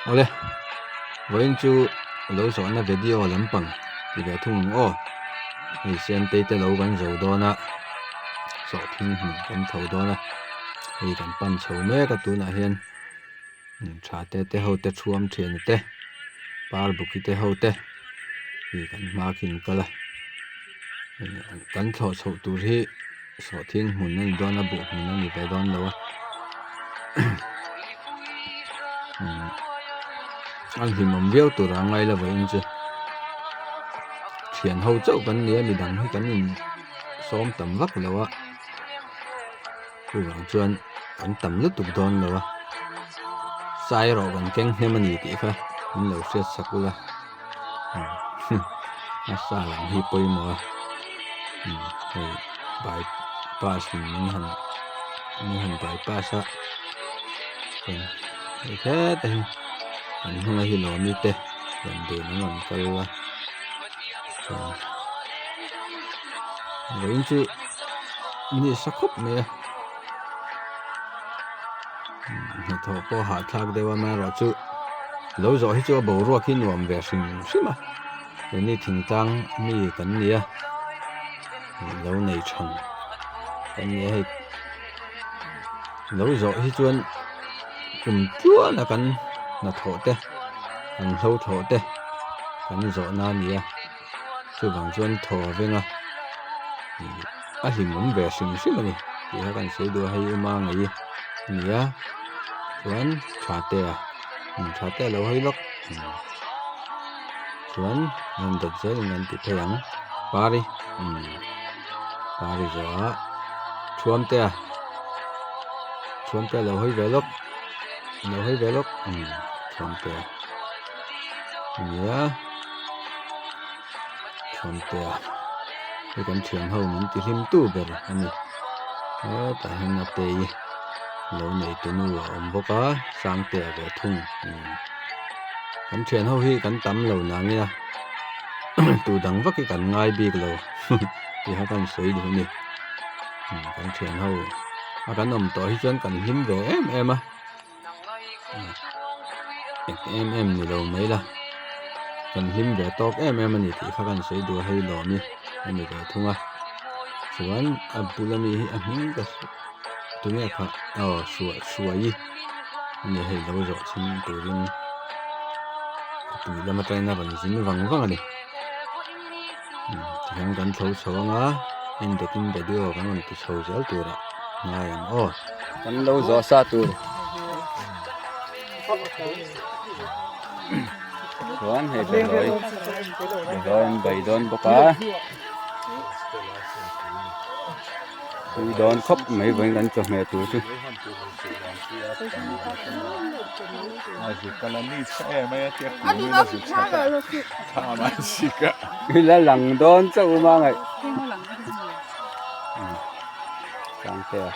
Awle, vawiin chu lo zawhna video lampang ti ve thung ang aw. Hei Siamtei te lo kan zo dawn a, sawhthing hmun kan tho dawn a, hei kan pan chho mek a tunah hian tha te te ho te thuam thian te par buki te ho te hei kan hma khi an kal a, kan thlawh chhoh tur hi. Sawhthing hmun a ni dawn a buh hmun a ni ve dawn lo a a hlimawm viau tur a ngai lo in chu thian ho chauh kan ni a midang hi kan in sawm tam vak lo a chuvang chuan kan tam lutuk dawn lo a sai erawh kan keng hnem a ni tih kha min lo hriat sak ula. A sa lam hi pawimawh a hei by pass in min han min han by pass a chuan hei heta hi kan hnunga hi lawmi te rawn dun an rawn kal a chuan vawiin chu ni sa khawp mai a hnathawh pawh hahthlak deuh a amaherawhchu lo zawh hi chu a boruak hi nuam ve hrim hrim a keini thingtlang mi kan ni a lo nei than kan ni a hei lo zawh hi chuan kum tluan a kan hnathawh te kan hlo thlawh te kan zawh na a ni a chuvang chuan thaw a veng a a hlimawm ve hrim hrim a ni tih kha kan sawi duh a hei uma ngei a ni a chuan tha te a tha te a lo hawi lawk chuan a rawn dawt zel in an ti phei ang pari pari zawh ah thuam te a thuam te a lo hawi ve lawk a lo hawi ve lawk thuam te a a ni a. Thuamtea hi kan thian ho min ti hlim tu ber a ni hetah hian a tei lo nei tu nu a awm bawk a Sangtea ve thung kan thian ho hi kan tam lo nangin a tu dang vak hi kan ngai bik lo tih kha kan sawi duh a ni kan thian ho a kan awm tawh hi chuan kan hlim ve em em a. Eng em em ni lo mai la kan hlim ve tawk em em a ni tih kha kan sawi duh a hei lawm i a ni ve thung a chuan a bula mi hi a hming ka tunge kha aw hruai hruai a ni hei lo zawh chhin turin tui lam atangin a rawn zin vang vang a ni tihian kan tho chho anga en dawtin video kan rawn ti chho zel turah ngai ang aw. Kan lo zawh sa tur chuan hei behlawi behlawi an bei dawn bawk a tui dawn khawp mai vawiin kan chawhmeh tur chu. Ila lang dawn chauh uma ngaih. Sangtea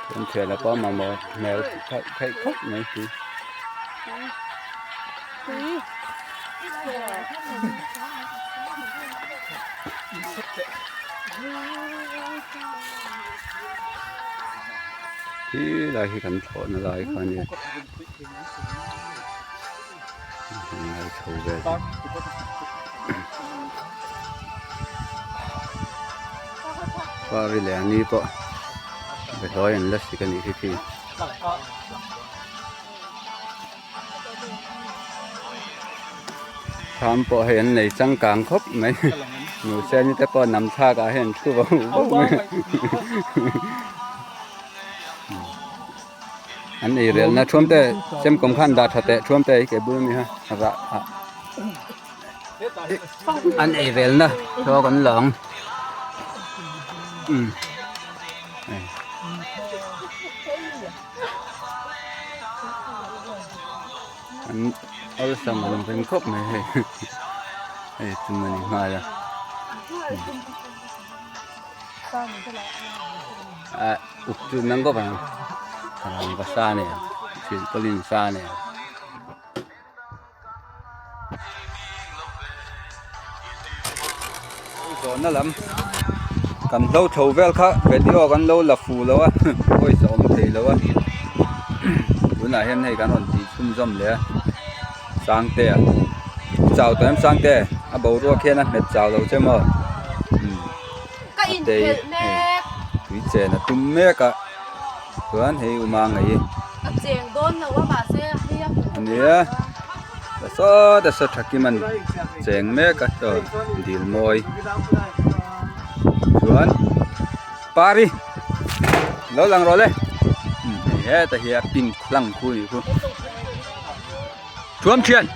chuan thian a pawh mamawh hmel theih theih khawp mai si. Khi lai hi kan thlawhna lai kha a nia. Ngai chho vel Pari leh ani pawh behlawi an la sik anih khi khi. Thlam pawh hei an nei changkang khawp mai Nuseni te pawh nam thlak ah hian an thu vauh vauh mai. An ei rel na thuam te sem kawm khan dah tha teh thuam te hi ke bul a mi ha rah ah an ei rel na thawk an la ang umm an awlsam ang reng khawp mai hei hei chu a ni nghal a ah uk chu nang khawp ang rangva sa nen silpaulin sa nen. Zawhna lam kan hlo tho vel kha video kan lo la fu lo a pawisa awm thei lo a tunah hian hei kan rawn tih. chhunzawm leh a Sangtea chau tawh em Sangte a boruak hian a hmet chau lo che maw umm a tei hei tui chen a tum mek a chuan hei uma ngei ania ta sawt a saw thakim an cheng mek a chaw dil mawi chuan pari lo lang rawh le umm hei heta hi a pink hlang khu anih khu thuam thian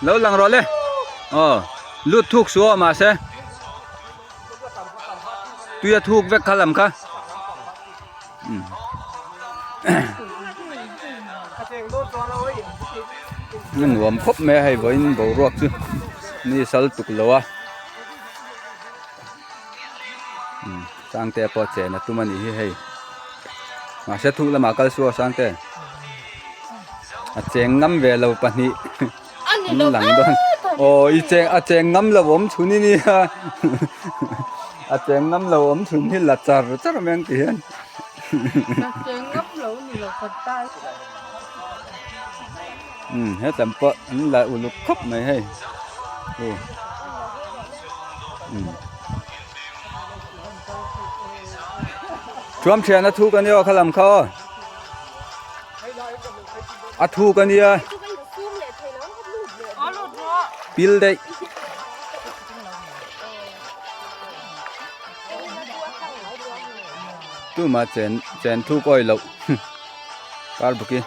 lo lang rawh le aw lut thuk suh aw mahse tui a thuk vek kha lam kha umm a nuam khawp mai a hei vawiin boruak chu mi sal tuk lo a umm Sangte pawh chen a tum a nih hi hei mahse thuk lamah kal suh aw Sangte a cheng ngam ve lo pahnih an lang dawn aw i cheng a cheng ngam lo awm chhun i nia a cheng ngam lo awm chhun hi la char char mai ang ti hian umm hetlam pawh an la uluk khawp mai hei u umm. Thuam thian a thuk a nia aw khalam kha aw a thuk a nia pil daih tuma chen chen thuk awi loh kar bawk hi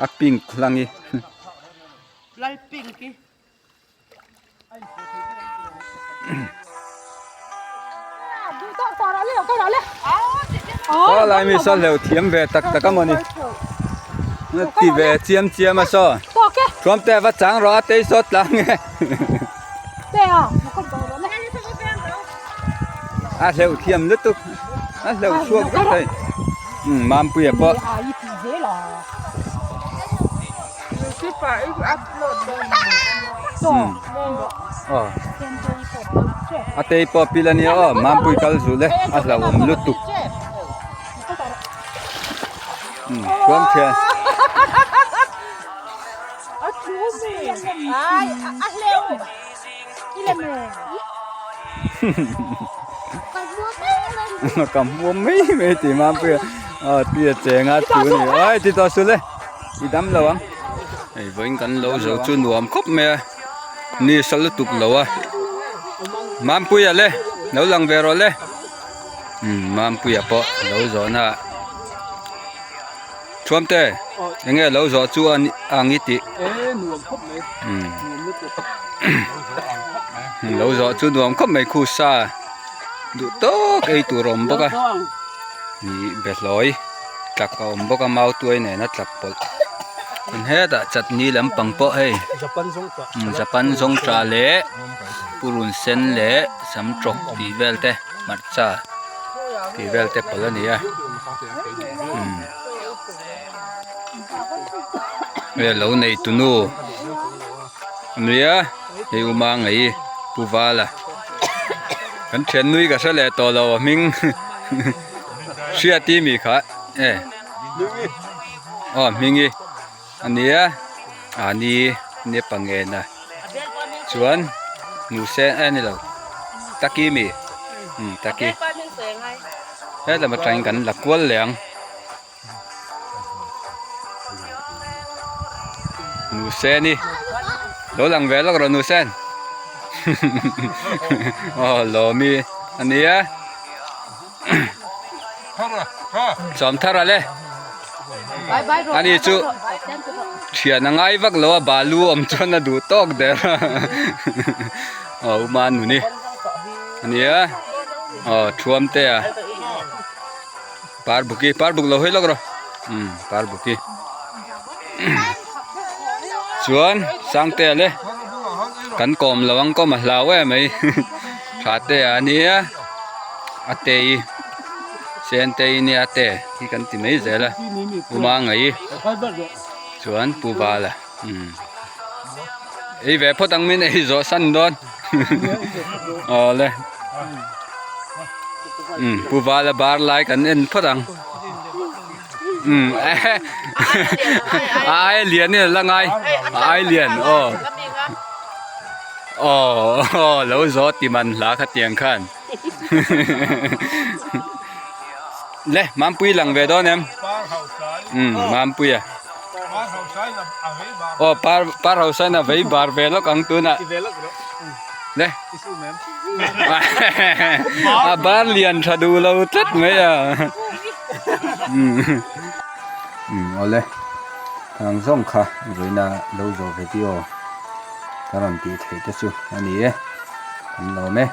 a pink hlang hi. Aw lai mi saw hleuh thiam ve tak tak a mawni ti ve chiam chiam a saw thuam te va chang rawh a tei sawt tlang nge a hleuh thiam lutuk a hleuh chhuak vek thei Mampuia pawh. A tei pawh pil a nia aw Mampui kal zul e a hlauhawm lutuk chuan thian ka hmuam mai mai tih Mampui a tui a cheng a thu a ni ai ti tawh sul e. I dam lo ang hei vawiin kan lo zo chu nuam khawp mai a ni sa lutuk lo a Mampuia le lo lang ve rawh le umm Mampuia pawh lo zawh na ah Thuamte eng nge lo zawh chu ang i tih umm lo zawh chu nuam khawp mai khu sa duh tawk ei tur a awm bawk a ih behlawi. tlak a awm bawk a mau tuai nena tlak pawlh an hetah chutney lampang pawh hei japan zawngtah leh purun sen leh sam tawk tih vel te hmarcha tih vel te pawlh a ni a hei lo nei tunu a nia hei uma ngei pu vala kan thian nui ka hre leh tawh lo a hming. Hriati mi kha e aw hmingi a nia a ni ni pangena chuan nuse a ni lo taki mi um taki helam atangin kan la kual leh ang nuse ni lo lang ve lawk rawh nuse aw lawmi a nia. Sawm thar a le ani chu thian a ngai vak lo a balu awm chuan a duh tawk der a aw uma nuni ania aw thuam te a parbuki parbuk lo hawi lawk rawh umm parbuki chuan sangtea le kan kawm lo ang kawm a hlau em mai tha te a nia a tei sen tei nia te hi kan ti mai zel a uma ngei chuan pu vala umm ei ve phawt ang min ei zawh san dawn awle umm pu vala bar lai kan en phawt ang. Um a aia lian in a la ngai a ai lian aw aw lo zawh ti man hla kha tiang khan le Mampui lang ve dawn em um Mampui a aw par par hausa in a vei bar ve lawk ang tunah le a bar lian tha duh lo tlat mai a um awle ang zawng kha vawiina lo zawh video ka rawn tih theih te chu a ni e kan lawm e.